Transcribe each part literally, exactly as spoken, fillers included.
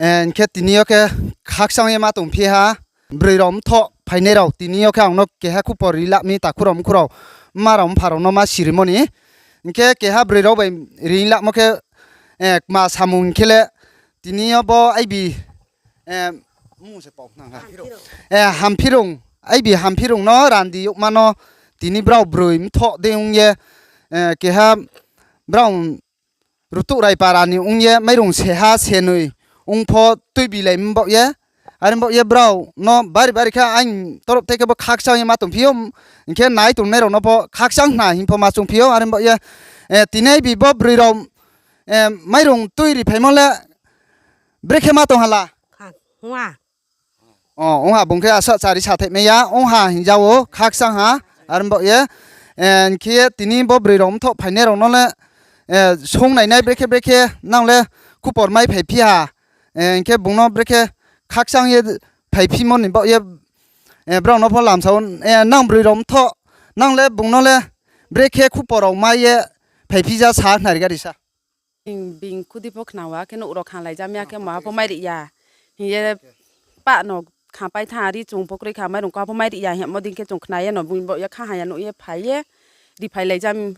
Hing khe tini yo khe khakchang ye ma tongphi ha, broi rao mthoh phainai rao tini yo khe ang no keha khupor ri la mi, takhu rao mkhu rao, mma rao mpha rao no ma sirimo ni. Hing khe keha broi rao bai ri lamo khe, kma samung hing khe le, tini yo bo aibi, mmung se pau nang ha. Hamphirung, aibi Hamphirung no randi youhma no tini brao broi mthoh dei ong ye, keha brao Rutuh Rai para ni ong ye mairung seha senoi ong pho tuibilai mbaoh ye. Are baoh ye brao no bari bari khe aini torop tei khe bo khakchang ye ma tongphi ou, hing khe nai tongnai rao no pho khakchang hna hing pho ma choungphi ou. Are baoh ye, tini bi bo broi rao mairung tui ri phaimo le brekhe ma tong ha la? Ong ha, bung khe asuh chari sathaih mai ya, ong ha hing ja ou, khakchang ha. Are baoh ye, hing khe ye tini bo broi rao mthoh phainai rao no le, song nainai brekhe brekhe nang le khupor mai phaiphi ha. Hing khe bung no brekhe khakchang ye phaiphimo ni baoh ye, brao no pho lamsa ou, nang broi rao mthoh, nang le bung no le brekhe khupor rao mai ye phaiphi ja sa khnari gari sa. Bini khudi pho khna wa khe nouh rao khanglai ja mi ya khe maha pho mai ri ya hing ye, pah no khapai tha ri chung pho kroi kha, mairung koha pho mai ri ya hingmo dei khe chung khna ye no bung baoh ye kha ha ya nuh ye phai ye ri phailai ja mi,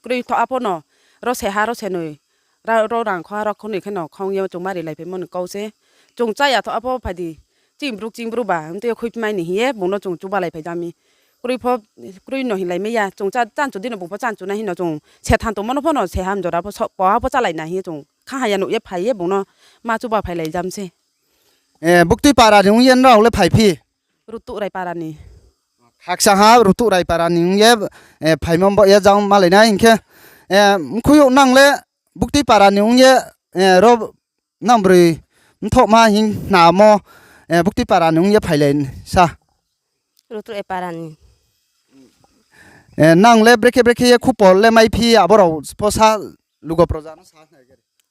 kroi thoh apho no ro se ha ro se noi, ro rang khoha ro khonoi khe no khong ye chung ma rilai phaimo ni kau se. Chung chá ya thoh apho phai di, chini bru chini bru ba mtui yo khuiphi mai ni hing ye bung no chung chubalai phai ja mi. Kroi pho, kroi no hinglai mai ya, chung chá, chá nchu di no bung pho chá nchu nai hing no chung se than tongmo no pho no se ham jora pho so, poha pho chálai na hing ye chung kha ha ya nuh ye phai ye bung no ma chuba phailai ja mi se. Buktui para ni ong ye nrao le phaiphi? Rutuh Rai para ni. Khakchang ha Rutuh Rai para ni ong ye, phaimo baoh ye jang malai nai hing khe, mkhui yo nang le Buktui para ni ong ye, ro nang broi mthohma hing khnamo, Buktui para ni ong ye phailai sa. Rutuh Rai para ni. Nang le brekhe brekhe ye khupor le maiphi abo rao pho sa, lugo proja no sa.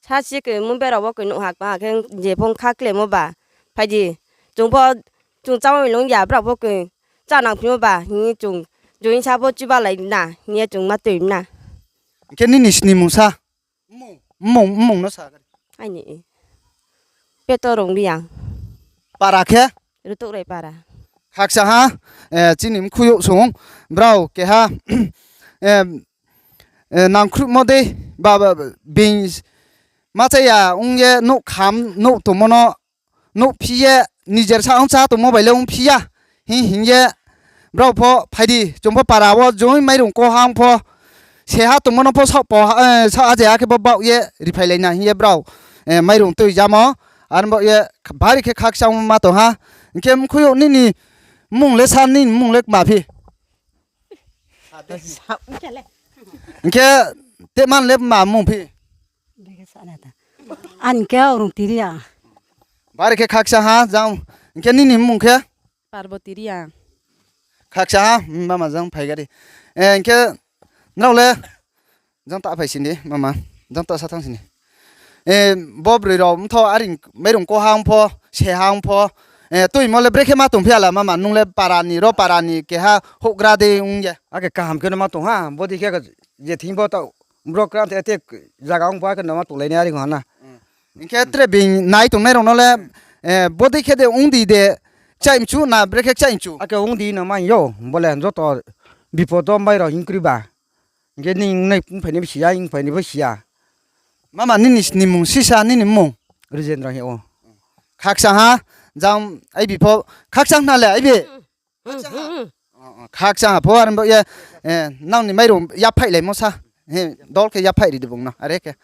Sa si khe mung berao wo khe nuh ha kma khe je pho kha klemo ba, phai di, chung pho, chung chámo lung ya brao pho khe chá nangphimo ba hing ye chung, join sa pho chubalai na hing ye chung ma tui na. Hing khe nini snimung sa. Mmung, mmung no sa. Aini Peto Rung Reang. Para khe? Rutuh Rai para. Khakchang ha, chini mkhui yo song, brao keha, nangkhruhmo dei, ba, ba, being, ma cha ya ong ye nouh kham, nouh tongmo no, nouhphi ye, nijer sa ong chá tongmo bai le ongphi ya, hing hing ye, brao pho phai di, chung pho para wo joi mairung koha ong pho, seha tongmo no pho saoh pho, saoh aje akhe bo baoh ye riphailai na hing ye brao, mairung tui jamo, are baoh ye, bari khe khakchang ma tong ha, hing khe mkhui yo nini mmung le sa, nini mmung le kma phi? Hing khe teman le ma mmung phi? Ani khe Rungti Reang. Bari khe khakchang ha jang, hing khe nini mmung khe? Parboti Reang. Khakchang ha, mama jang phai gari. Hing khe nrao le jang ta phai sini, mama, jang ta sa thanng sini. Bo broi rao mthoh are mairung koha ong pho, seha ong pho, tuimo le brekhe ma tongphi ya la mama, nung le para ni, ro para ni keha houhgra dei ong ye. Akhe kaham khe no ma tong ha, bodei khe je thing bo taoh, bro kran the te zaga ong pho akhe no ma tonglai nai are ha na. Hing khe tre being nai tongnai rao no le, bodei khe de ong di de, kchaih mchu na brekhe kchaih mchu? Akhe ong di no ma hing yo, bo le joto bipod o bai rao hing kroi ba. Hing khe nini ongphainai bo si ya, ongphainai bo si ya. Mama, nini snimung sisa, nini mmung? Rijendra hing ou. Khakchang ha, jang aibi pho, khakchang hna le aibi? Khakchang ha pho, are baoh ye, nang ni mairung yaphaihlaimo sa. Dol khe yaphaih ri di bung no, are khe.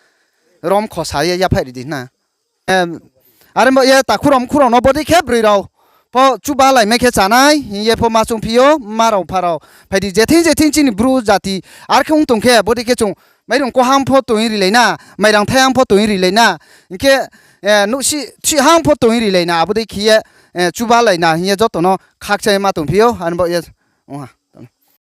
Rom khosa ye yaphaih ri di hna. Are baoh ye takhu rao mkhu rao no bodei khe broi rao pho chubalai mai khe chánai hing ye pho ma choungphi ou, mma rao mpha rao. Phai di, jething jething chini bru jati are khe ong tong khe, bodei khe chung mairung koha ong pho tong rilai na, mairang thaiha ong pho tong rilai na. Hing khe, nouhsih thihha ong pho tong rilai na, abo dei khe ye, chubalai na hing ye joto no khakchang ye ma tongphi ou, are baoh ye ong ha.